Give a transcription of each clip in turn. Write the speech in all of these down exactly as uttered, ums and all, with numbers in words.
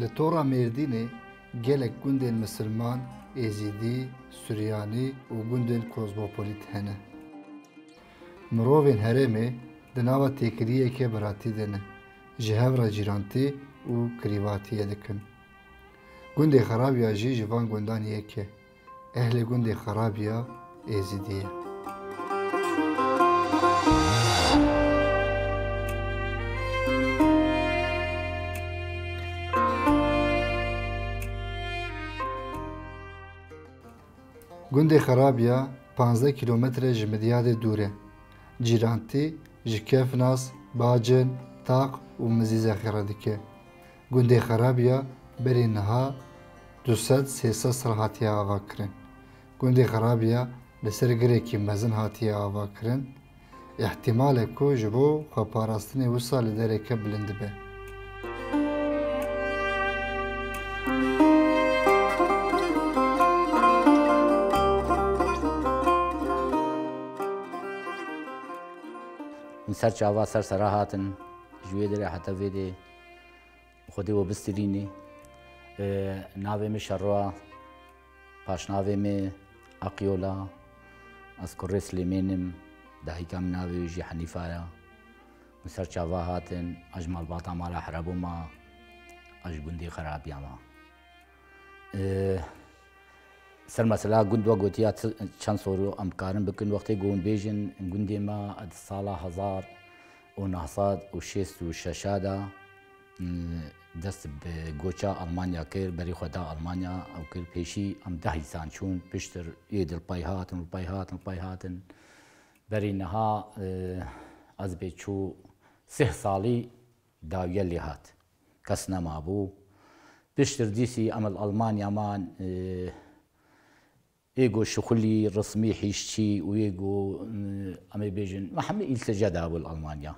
Li tora Mêrdînê gelek gundên misilman, êzîdî, suryanî û gundên kozmopolît hene. Mirovên herêmê di nava têkiliyeke biratî de ne, ji hev re cîrantî û kirîvatiyê dikin. Gundê Xerabiya jî ji van gundan yek e. Ehlê gundê Xerabiya Êzîdî ye. Gundê Xerabiya panzdeh kîlometre ji Midyadê dûr e. Cîrantî ji Kefnas, Bacin, Taq û Mizîzexê re dike. Gundê Xerabiya berî niha du sed sê sed sal hatiye avakirin. Gundê Xerabiya li ser girekî mezin hatiye avakirin. Îhtîmal e ku ji bo xweparastinê wisa li dereke bilind be. Min ser çava ser sera hatin, ji wê derê heta vê dê Xwedê we bistirînê. E, navê min Şerwa, paşnavê min Aqyola, ez kurê Silêmên im, dayika min navê wî jî Henîfa ya. Min ser çava hatin, ez ji malbata mala Herebûma, ez ji gundê Xerabiya me. E, ser mesela gund we gotiya çi-, çend soru em karin bikin. Wextê ku hûn bêjin gundê me di sala hezar û neh sed û şêst û şeş de, dest bi goça Almanya kir, berî xwe da Almanya, ew kir pêşî em deh însan çûn, piştir ê di li pey hatin, li pey hatin, li pey hatin. Berî niha, e, ez bê çû sih salî dawiye lê hat. Kes nemabû. Piştir dîsî em li Almanya man, e, Ê ku şixulî resmî hîşçî û ê ku, em ê bêjin, me hemî îltece dabû li Almanya.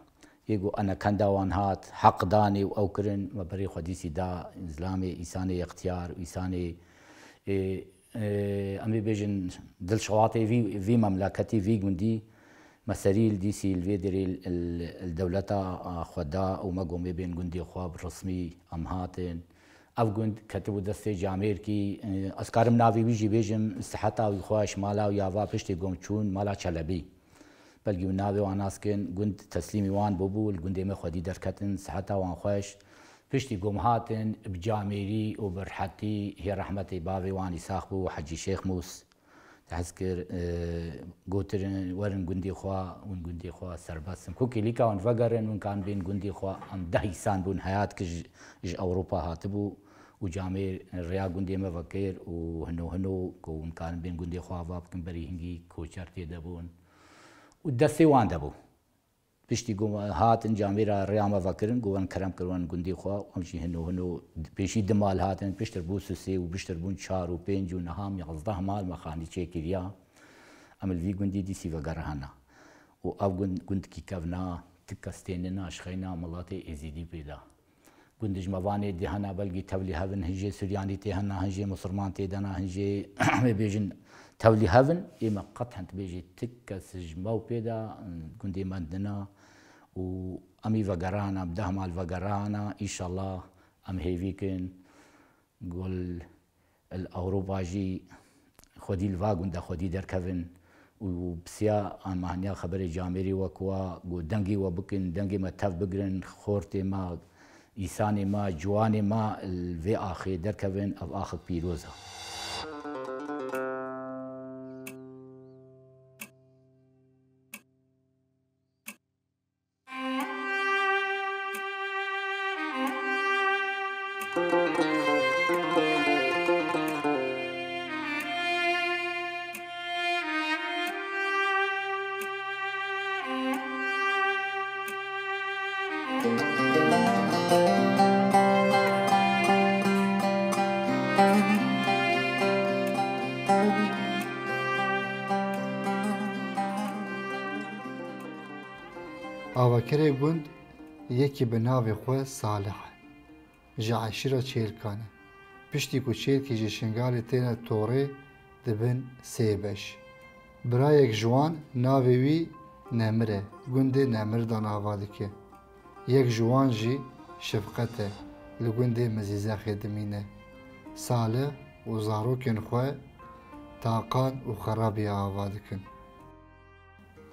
Ê ku enekenda wan hat, heq danê û ew kirin, me berê xwe dîsî da zilamê, îsanê yextiyar û îsanê, ê, ê, em ê bêjin, dilşewatê vî, vî memleketî, vî gundî, me serî li dîsî li vê derê li, li, li dewleta xwe da û me got em ê bên gundê xwe bi resmî em hatin. Ev gund ketibû destê camêrkî, e, ez karim navê wî jî bêjim, siheta wî xweş, mala wî ava piştê ku em çûn mala Çelebî. Belkî hûn navê wan nas kin, gund teslîmî wan bûbû, li gundê me xwedî derketin, siheta wan xweş. Piştî ku em hatin, bi camêrî û bi rihetî, hê rehmetê bavê wan îsax bû, Hecî Şêx Mûs. Te hez kir, e, gotirin, werin gundê xwe, hûn gundê xwe serbest in. Ku kêlîka hûn vegerin, hûn kan bên gundê xwe, em deh îsan bûn, heyat ki ji, ji Ewropa hatibû û camêr rêya gundê me vekir û hino hino ku hûn karin bên gundê xwe ava bikin, berî hingî koçer tê de bûn û destê wan de bû. Piştî ku hatin camêra rêya me vekirin, ku wan kerem kir wan gundê xwe, em jî hino hino pêşî du mal hatin, piştir bû sisê û piştir bûn çar û pênc û niha em yazdeh mal me xanî çêkiriya. Em li vî gundî dîsî vegerihana. Û ev gund, gundkî kevna, ti kes tênina ji xeyna miletê Êzîdî pê de. Gund ji me vanê dihena belkî tevlî hev in, hin jê Suryanî tê hena, hin jê Musulman tê dena, hin jê em ê bêjin tevlî hev in, ê me qet hend bêjê ti kes ji me û pê de gundê me dina û em î vegerana, bi deh mal vegerana, înşallah em hêvî kin. Gul Li Ewropa jî xwedî li va gund de xwedî derkevin û pisiya an me haniya xeberê camêrî we ku wa got dengê we bikin, dengê me tev bigirin, xortê me, îsanê me, ciwanê me li vê axê derkevin, ev axek pîroz e. Avakerê gund yekî bi navê xwe Salih e. Ji eşîra Çêlkan e. Piştî ku Çêlkî ji Şingalê têne torê, dibin sê beş. Birayek ji wan navê wî Nemir e, gundê Nemir de nava dike. Yek ji wan jî Şefqet e, li gundê Mizîzexê dimîne. Salih û zarokên xwe taqan û xerabiya ava dikin.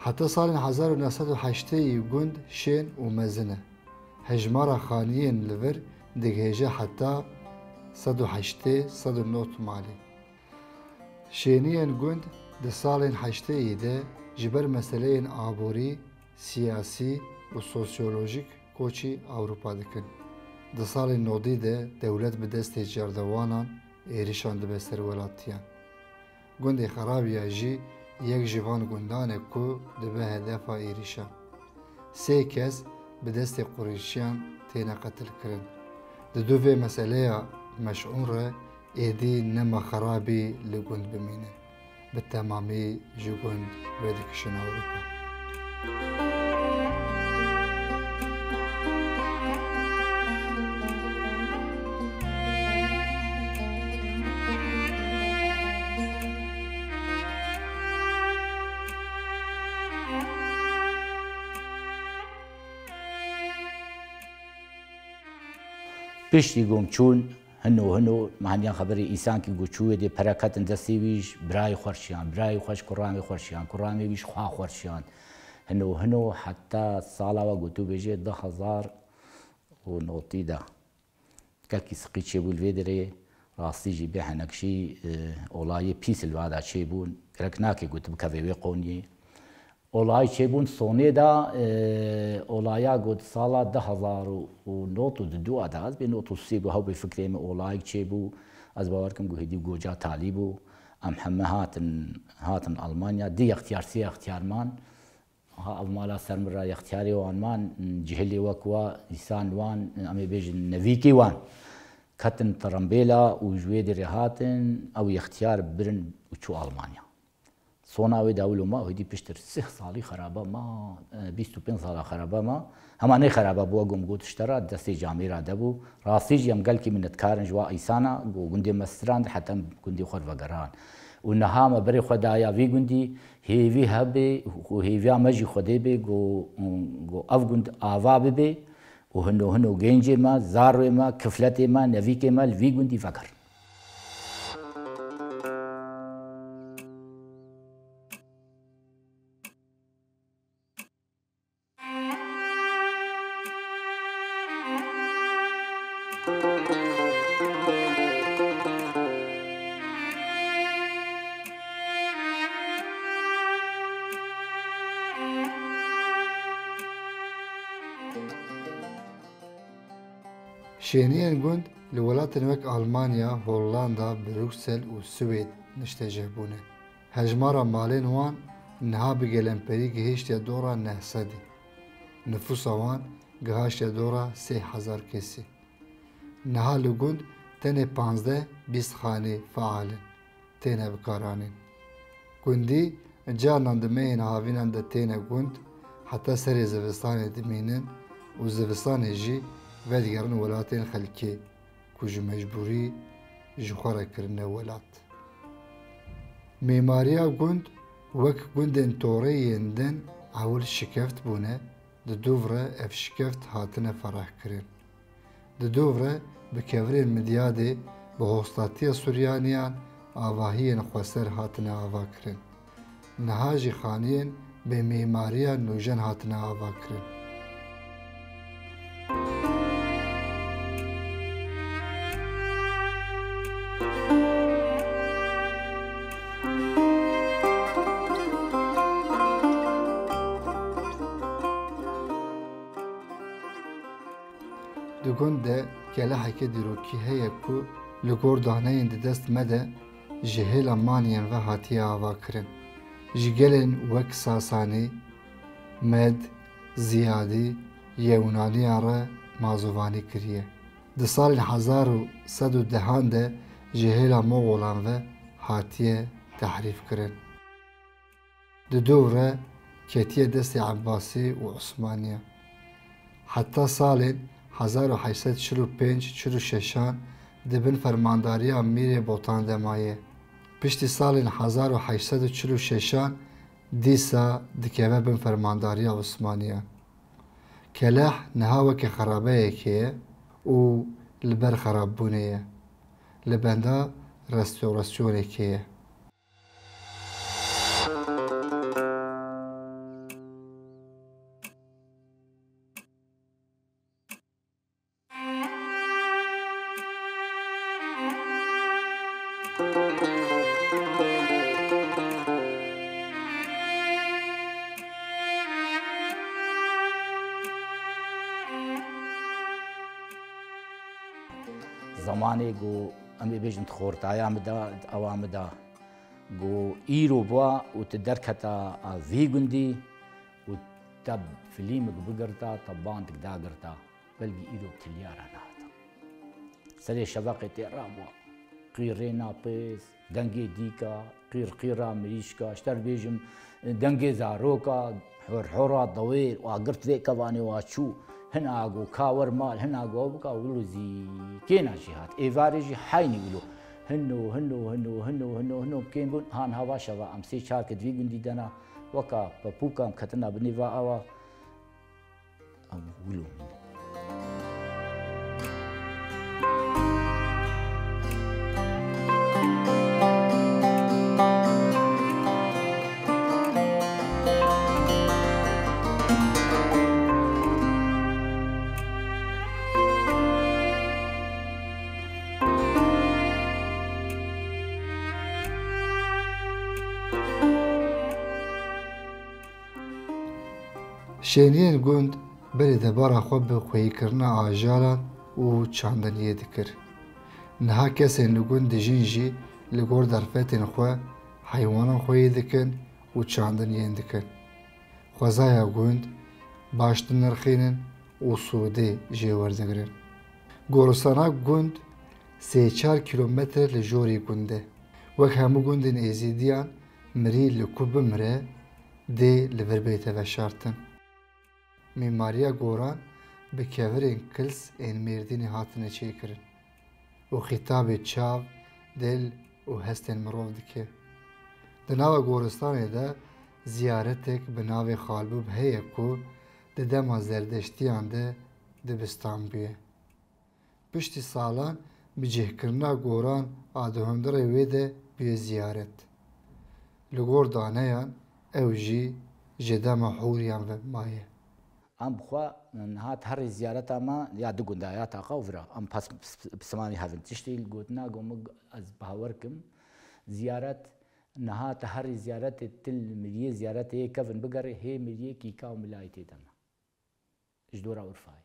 Heta salên hezar û neh sed û heştê yî gund şên û mezin e. Hejmara xaniyên li vir digihêje heta sed û heştê, sed û nod malê. Şêniyên gund di salên heştê yî de ji ber meseleyên aborî, siyasî û sosyolojîk koçî Ewropa dikin. Di salên nodî de dewlet bi destê cerdewanan êrişan dibe ser welatiyan. Gundê Xerabiya jî yek ji van gundan e ku dibe hedefa êrişan. Sê kes bi destê Qurêşiyan têne qetilkirin. Di dû vê meseleya meşûn re êdî nema Xerabî li gund bimînin. Bi temamî ji gund vedikişin Ewropa. Piştî gom çûn, hino hino, me heniya xeberê îsankî ku çû wê dê pere ketin destê wî ji birayê xwe şiyan, birayê xwe ji kuramê xwe şiyan, kuramê wî ji xwa xwe şiyan. Hino hino heta sala we gotû bêjê du hezar û notî de. Gelkî siqî çêbû li vê derê, rastî jî bê henek jî, e, olayê pîs li vada çêbûn. Gerek nake ku tu bikevê wê qoniyê. Olay çêbûn sonê de, e, olaya got sala du hezar û nod û du a de, ez bê nod û sê bû, hew bê fikrê min olayek çêbû. Ez bawer kim ku hêdî goca talî bû. Em heme hatin, hatin Almanya. Di yextiyar, sê yextiyar man. Ha, ev mala ser min re yextiyarê wan man, cihilê wek wa, îsan wan, em ê bêjin nevîkê wan. Ketin tirembêla û ji wê derê hatin, ew yextiyar birin û çû Almanya. Sona wê dawilo ma, hêdî piştir sih salî xerabe ma, e, bîst û pênc sala xerabe ma. Hema nê xerabe bû, wek ku min got ji te re, destê camêra de bû. Rastî jî em gelkî minetkar in ji wa îsana, ku gundê me strand, heta em gundê xwe vegeran. Û niha me berê xwe daye vî gundî, hêvî hebe û hêviya me jî Xwedê be, ku, ku ev gund ava bibe û hino hino gencê me, zarwê me, kifletê me, nevîkê me li vî gundî vegerin. Şêniyên gund li welatên wek Almanya, Hollanda, Bruksel û Swêd niştecih bûne. Hejmara malên wan niha bi gelemperî gihiştiye dora neh sedî. Nifûsa wan gihaştiye dora sê hezar kesî. Niha li gund tenê panzdeh bîst xanê faal in, têne bikaranîn. Gundî carnan di mehên havînan de têne gund, heta serê zivistanê dimînin û zivistanê jî vedigerin welatên xelkê ku ji mecbûrî ji xwe re kirine welat. Mîmariya gund wek gundên torê yên din ewil şikeft bûne, di dûv re ev şikeft hatine ferehkirin. Di dûv re bi kevirên Midyadê, bi hostatiya Suryaniyan avahiyên xweser hatine avakirin. Niha jî xaniyên bi mîmariya nûjen hatine avakirin. Di gund de keleheke dîrokî heye ku li gor daneyên di dest me de ji hêla maniyên ve hatiye avakirin. Ji gelên wek Sasanî, Med, Ziyadî, Yewnaniyan re mazûvanî kiriye. Di salên hezar û sed û dehan de ji hêla Moxolan ve hatiye tehrîfkirin. Di dûv re ketiye destê Ebbasî û Osmaniyan. Heta salên hezar û heşt sed çil û pênc çil û şeşan di bin fermandariya Mîrê Botan de maye. Piştî salên hezar û heşt sed û çil û şeşan dîsa dikeve bin fermandariya Osmaniyan. Keleh niha weke xerabeyekê ye û li ber xerabibûnê ye. Li benda restorasyonekê ye. Zemanê ku em ê bêjin di xortaya min de, di awa min de, ku îro bûa û tu derketa vî gundî û te filîmik bigirta, te bandek dagirta, belkî îro tiliya re nehata. Serê şeveqê tê rabûa. Qîrê napêz, dengê dîka, qîrqîra mirîşka, ji te re bêjim, dengê zaroka, horhora dewêr, wa girt vê kevanê wa çû, hina got ka wer mal, hina got ew bika, wilo zî kêna jî hat. Êvarê jî heynî wilo. Hino, hino, hino, hino, hino, hino kêm bûn, han hava şeva em sê çar ked vî gundî dena, weka pepûka em ketina binê va awa. Em wilo mîne. Şêniyên gund berê debara xwe bi xweyîkirina ajalan û çandiniyê dikir. Niha kesên li gund dijîn jî li gor derfetên xwe heywanan xweyî dikin û çandiniyên dikin. Xwezaya gund baş dinirxînin û sûdê jê werdigrin. Goristana gund sê çar kîlometre li jorî gund e. Wek hemû gundên Êzîdiyan, mirî li ku bimire, dê li vir bête veşartin. Mîmariya goran bi kevirên kils ên Mêrdînê hatine çêkirin û xîtabê çav, dil û hestên mirov dike. Di nava goristanê de ziyaretek bi navê Xalbûb heye ku di dema Zerdeştiyan de dibistan bûye. Piştî salan bi cihkirina goran a di hundirê wê de bûye ziyaret. Li gor daneyan ew jî ji dema Hûriyan ve maye. Em bi xwe niha herî ziyareta me ya du gunda ya Taqa û vira. Em pes-, pis-, pismanî hevin. Tiştî li gotina ku min ez bawer kim, ziyaret niha te herî ziyaretê til miriyê ziyaretê yê kevin bigerê hê miriyê kîka û milayê tê de me. Ji dora Urfayê.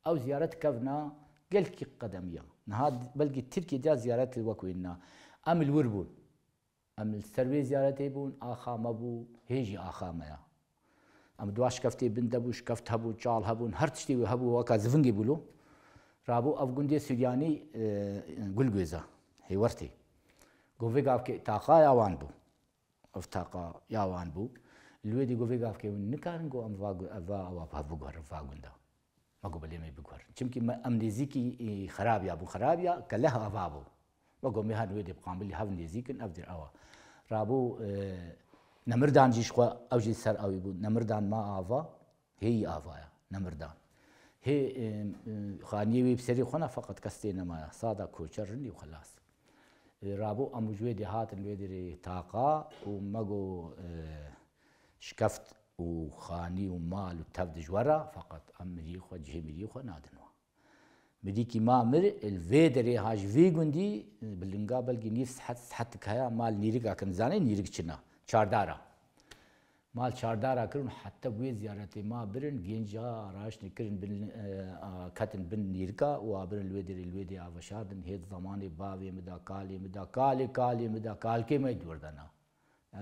Ew ziyaret kevna gelkî qedemiya. Niha belkî Tirkiyê de ziyaret wek wê nina. Em li wir bûn. Em li ser wê ziyaretê bûn, axa me bû, hê jî axa me ya. Em dua şikeftê bin de bû, şikeft hebû, çal hebûn, her tiştê wê hebû, weka zivingê bû lo. Rabû ev gundê Suryanî, e, Gulgwêza, Hêwertê. Got vê gavkê taqa ya wan bû. Ev taqa ya wan bû. Li wê dî got vê gavkê hûn nikarin got em va gu-, ev va ewa hev biguherin va gunda. Me got belê me biguherin. Çimkî me, em nêzîkî, e, xerabiya bû. Xerabiya keleh ava bû. Me got me her wê dê bi qambilî hev nêzîk in, ev dir ewa. Rabû, e, Nemirdan jî ji xwe ew jî ser ewî bû. Nemirdan ma ava. Hêyî avaya, Nemirdan. Hê, e, e, xaniyê wî bi serî xwe ne, feqet kes tê nemaya. Sada koçer rindî û xelas. E, rabû em ji wê dê hatin wê dirê taqa û me got, e, şikeft û xanî û mal û tev dijwar e, feqet em miriyê xwe, cihê miriyê xwe nadin we. Mirîkî ma mir, li vê derê ha ji vî gundî, e, bi linga belkî nîv sihet, sihetik heye, mal nîrika kin. Zanê nîrik çi ne? Çardara. Mal çardara kirin, heta wê ziyaretê ma birin, genca raştin kirin bin, e, a, ketin bin nîrika û a birin li wê derê, li wê dê aveşardin, hêt zemanê bavê min da, kalê min da, kalê kalê min da, kalkê me dûr de na.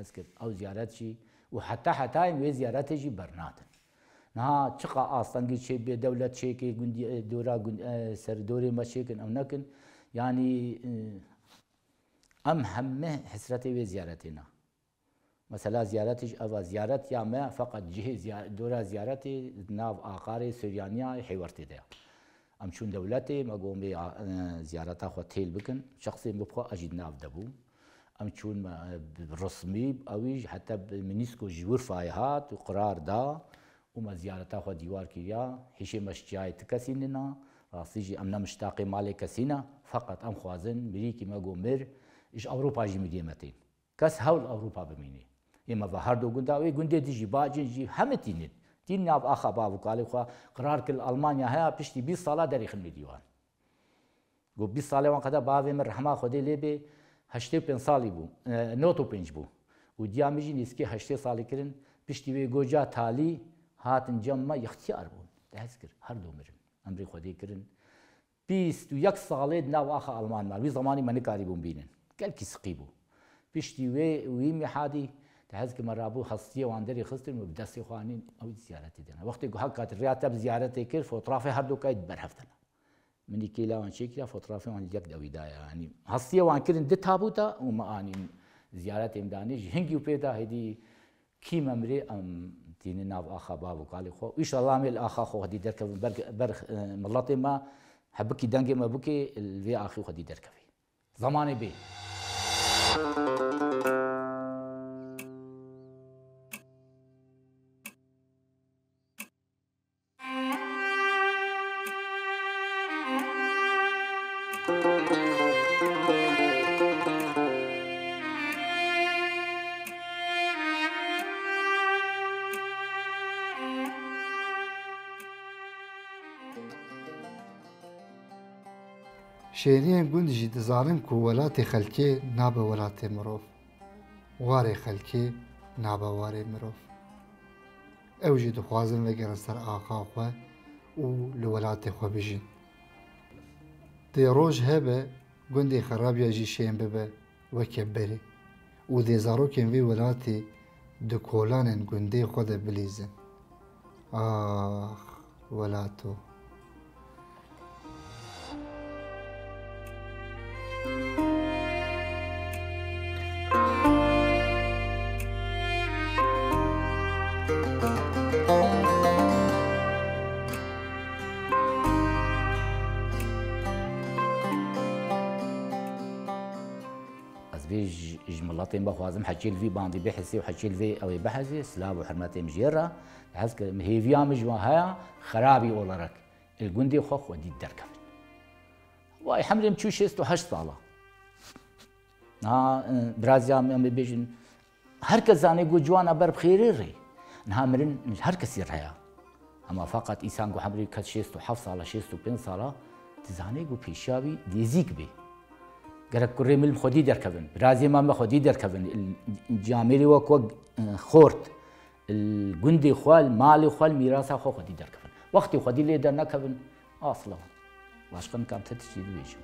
Ez kir, ew ziyaret jî û heta hetayên wê ziyaretê jî bernadin. Niha çiqa astengî çê bê, dewlet çêkê gundî, e, dora gund-, e, ser dorê me çêkin, ew nekin. Yanî, e, em heme hesretê wê ziyaretê ne. Mesela ziyaretê jî eva ziyaret ya me, feqet cihê ziya-, dora ziyaretê di nav aqarê Suryaniyayê Hêwertê de ya. Em çûn dewletê, me got, em bê a-, e, ziyareta xwe têl bikin. Şexsê min bi xwe, ez jî di nav de bûm. Em çûn me, e, bi resmî, ewî jî heta bi mînîsko ji Urfayê hat û qirar da û me ziyareta xwe dîwar kiriya. Hişê me ji çiyayê ti kesî nina, Rastî jî em ne miştaqê malê kesî ne, feqet em xwazin mirîkî me ku mir, ji Ewropa jî miriyê me tên. Kes hewl Ewropa bimînî. Ê me ve her du gunda wê gundê din jî, bacên jî heme tînin. Tîn nav axa bav û kalê xwe, qirar kir li Almanya heya piştî bîst sala derêxin mirî wan. Got bîst salê wan qeda bavê min rehma Xwedê lê bê, heştê û pênc salî bû, e, nod û pênc bû. Û diya min jî nêzîkê heştê salî kirin, piştî wê goca talî hatin cem me, ixtiyar bûn. Te hez kir, her du mirin. Emrê Xwedê kirin. Bîst û yek salê di nav axa Alman me. Wî zemanî me nikarîbûn bînin. Gelkî siqî bû. Piştî wê, wî mîhadî, te hez kir me rabû hestiyê wan derê xistin û bi destê xwe anîn, ew ziyaretê dene. Wextê ku hek hat rêya te bi ziyaretê kir, fotrafê her du kayî di ber hev dene. Min î kêla wan çêkiriya, fotrafê wan li yek dewî daye. Yanî hestiyê wan kirin di tabûta û me anîn ziyaretê min danê. Ji hingî û pê de hêdî kî me mirê em tînin nav axa bav û kalê xwe. Înşallah em ê li axa xwe xwedî derkevin ber, ber, e, miletê me, hebikî dengê me bikê, li vê axî xwedî derkevî. Zemanê bê. Şêriyên gund jî dizanin ku welatê xelkê nabe welatê mirov, warê xelkê nabe warê mirov. Ew jî dixwazin vegerin ser axa xwe û li welatê xwe bijîn. Dê roj hebe gundê xerabiya jî şên bibe weke berê û dê zarokên vî welatî di kolanên gundê xwe de bilîzin. Ax, welato. Ez vê ji, ji miletê me xwazim heçî li vî bandî bihesê û heçî li vê ew ê bihesê, silav û hurmetê min jê re. Hez kirim hêviya min ji wan heye, xerabî olarak li gundê xwe xwedî derkevin. Vay, hemrê min çû şêst û heşt sala. Niha, e, biraziya min, em ê bêjin, her kes zane ku ciwana ber bi xêrê rê. Niha mirin her kesî re ya. Hema feqet îsan ku hemrê kes şêst û heft sala, şêst û pênc sala, tu zanê ku pêşiya wî dêzîk bê. Gerek kurê min li xwedî derkevin, birazê me me xwedî derkevin, camêrê wek wek, e, xort, li gundê xwe, li malê xwe, li mîrasa xwe xwedî derkevin. Wextê xwedî lê dernekevin, asla. Başqa nikam te tiştî dibêjim.